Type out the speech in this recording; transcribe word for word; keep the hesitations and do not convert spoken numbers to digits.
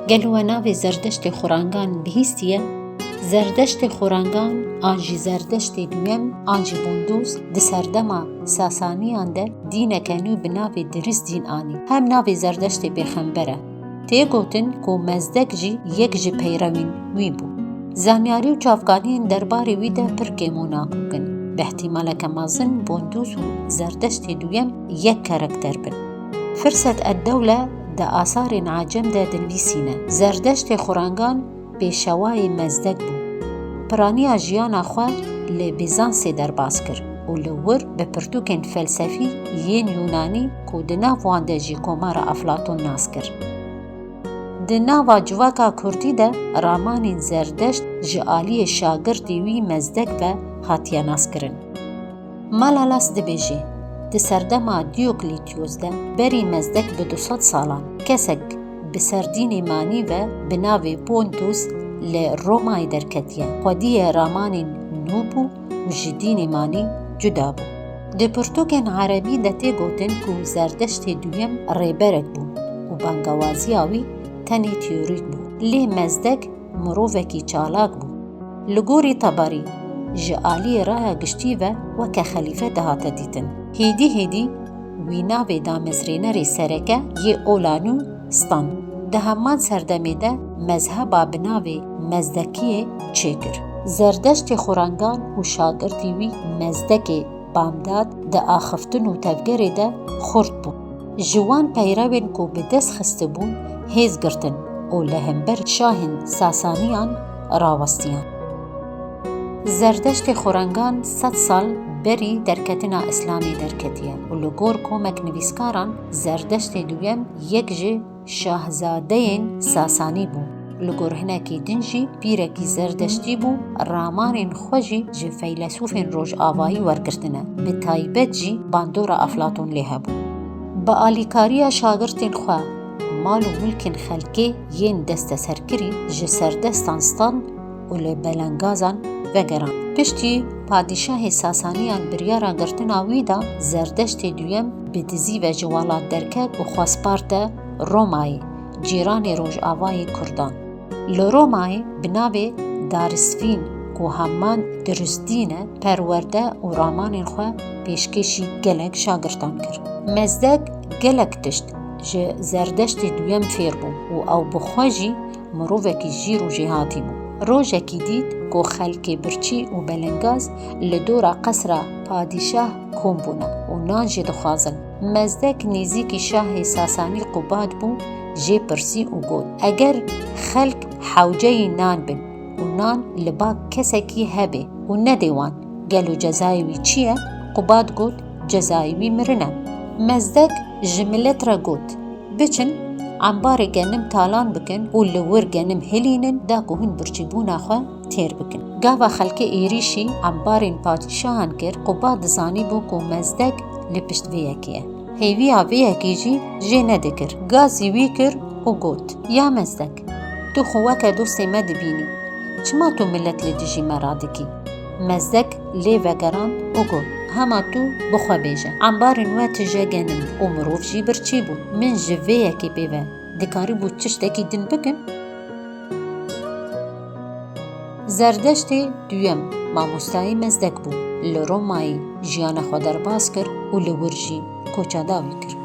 Gelo we navê Zerdeştê Xurangan bihîstiye? Zerdeştê Xurangan an jî Zerdeştê Duyem an jî Bondûz di serdema Sasaniyan de dîneke nû bi navê Dirist dîn anî. Hem navê Zerdeştê pêxember e. Tê gotin ku Mezdek jî yek ji peyrewên wî bû. Zanyarî û çavkaniyên derbarê wî de pir kêm û nakok in. Bi ihtimaleke mezin Bondûz û Zerdeştê Duyem yek karakter bin. Firset ed-Dewle di asarên Acem de dinivîsîne, Zerdeştê Xurangan pêşewayê Mezdek bû. Piraniya jiyana xwe li Bîzansê derbas kir û li wir bi pirtûkên felsefî yên Yûnanî ku di nav wan de jî Komara Eflatûn nas kir. Di nava civaka kurdî de ramanên Zerdeşt ji aliyê şagirtê wî Mezdek ve hatiye naskirin. Malalas dibêje, di serdema Dioklîtiyos de berî Mezdek bi du sed salan kesek bi ser dînê manî ve bi navê Pontus li Romayê derketiye. Xwediyê ramanên nû bû û ji dînê manî cuda bû. Di pirtûkên erebî de tê gotin ku Zerdeştê Duyem rêberek bû û bangewaziya wî tenê teorîk bû. Lê Mezdek mirovekî çalak bû. Li gorî Teberî, ji aliyê raya giştî ve weke xelîfe dihate dîtin. Hêdî hêdî wî navê damezrênerê sereke yê ola nû stand. Di heman serdemê de mezheba bi navê Mezdekiyê çêkir. Zerdeştê Xurangan û şagirtî wî Mezdekê Bamdad di axiftin û tevgerê de xurt bû. Ji wan peyrewên ku bi dest xistibûn hêz girtin û li hember şahên Sasaniyan rawestiyan. Zerdeştê Xurangan sed sal berî derketina Îslamê derketiye û li gor komek nivîskaran Zerdeştê Duyem yek ji şahzadeyên Sasanî bû. Li gor hinekî din jî pîrekî Zerdeştî bû, ramanên xwe jî ji feylesûfên Rojavayî wergirtine, bi taybet jî bandora Eflatûn lê hebû. Bi alîkariya şagirtên xwe, mal û milkên xelkê yên desteserkirî ji serdestan stand û li belengazan vegerand. Piştî padîşahê Sasaniyan biryara girtina wî da, Zerdeştê Duyem bi dizî ve ji welat derket û xwe sparte Romayê, cîranê rojavayê Kurdan. Li Romayê bi navê Darisfîn ku heman Diristdîn e, perwerde û ramanên xwe pêşkêşî gelek şagirtan kir. Mezdek gelek tişt ji Zerdeştê Duyem fêr bû û ew bi xwe jî mirovekî jîr û jêhatî bû. Rojekî dît ku xelkê birçî û belengaz li dora qesra padîşah kom bûne û nan jî dixwazin. Mezdek nêzîkî şahê Sasanî Qubad bû, jê pirsî û got, eger xelk hewceyî nan bin û nan li ba kesekî hebe û nedê wan, gelo cezayê wî çi ye? Qubad got, cezayê wî mirin e. Mezdek ji milet re got, biçin, embarê genim talan bikin û li wir genim hilînin da ku hûn birçîbûna xwe têr bikin. Gava xelkê êrîşî embarên padîşahan kir, Qubad dizanîbû ku Mezdek li pişt vê yekê ye. Hêviya vê yekê jî jê nedikir. Gazî wî kir û got, ya Mezdek, tu xwe weke dostê me dibînî. Çima tu milet li dijî me radikî? Mezdek lê vegerand û got, hema tu bi xwe bêje. Embarên we tije genim û mirov jî birçî bû. Min ji vê yekê pê ve dikarîbû tiştekî din bikim? Zerdeştê Duyem mamostayê Mezdek bû. Li Romayê jiyana xwe derbas kir û li wir jî koça dawî kir.